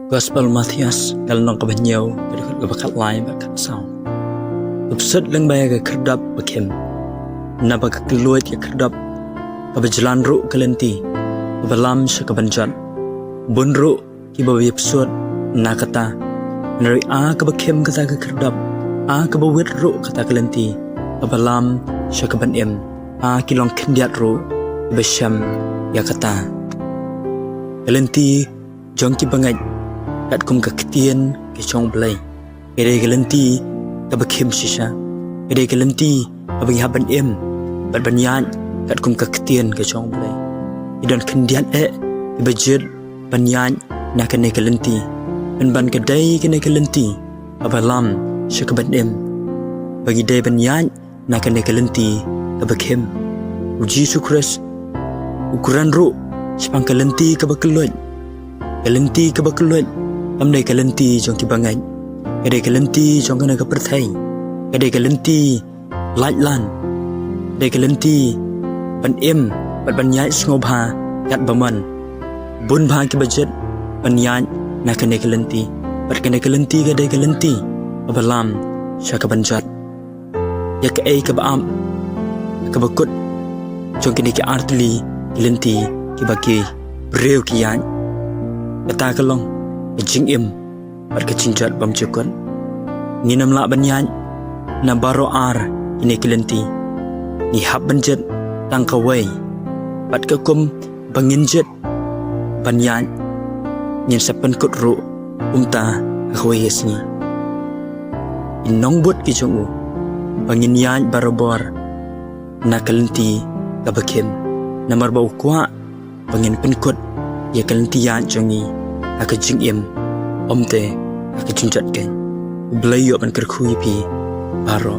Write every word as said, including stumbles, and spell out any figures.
Gospel Matthias, ka lynnong kaba hynñiew, ka dkhot kaba khatlai bad khatsaw. To pynsuh lyngba ïa ka khyrdop bakhem, naba ka kylluid ïa ka khyrdop kaba jlan ruh ka lynti kaba lam sha ka ban jot. Bun ruh kiba ïa pynsuh na kata. Hynrei a kaba khem kata ka khyrdop, a kaba wit ruh kata ka lynti kaba lam sha ka ban im, a ki long khyndiat ruh kiba shem ïa kata. Ka lynti jong ki bangeit katkum ka ktien ka jong U Blei, ka dei ka lynti kaba khem shisha. Ka dei ka lynti kaba ngi hap ban im bad ban ïaid katkum ka ktien ka jong U Blei. Ki don khyndiat eh kiba jied ban ïaid na kane ka lynti, pynban ka dei kane ka lynti kaba lam sha ka ban im, ba ngi dei ban ïaid na kane ka lynti kaba khem. U Jisu Khrist u kren ruh shaphang ka lynti kaba kylluid. Ka lynti kaba kylluid kam dei ka lynti jong ki bangeit. Ka dei ka lynti jong kane ka pyrthei. Ka dei ka lynti laitlan. Ka dei ka lynti ban im bad ban ïaid sngewbha katba mon. Bun bha kiba jied ban ïaid na kane ka lynti, bad kane ka lynti ka dei ka lynti kaba lam sha ka ban jot. Ïa kaei kaba ap, kaba kut jong kine ki artylli ki lynti kiba ki briew ki ïaid? Kata ka long ka jingim bad ka jingjot bymjukut. Ngin ym lah ban ïaid na baroh ar kine ki lynti. Ngi hap ban jied tang kawei, bad ka kum ba ngin jied ban ïaid, ngin sa pynkut ruh kumta ha kawei ka sngi. Ki nongbud ki jong u ba ngin ïaid barabor na ka lynti kaba khem, namar ba u kwah ba ngin pynkut ïa ka lynti ïaid jong ngi ha ka jingim, ym te ha ka jingjot keiñ. U Blei u ïoh ban kyrkhu ïa phi baroh.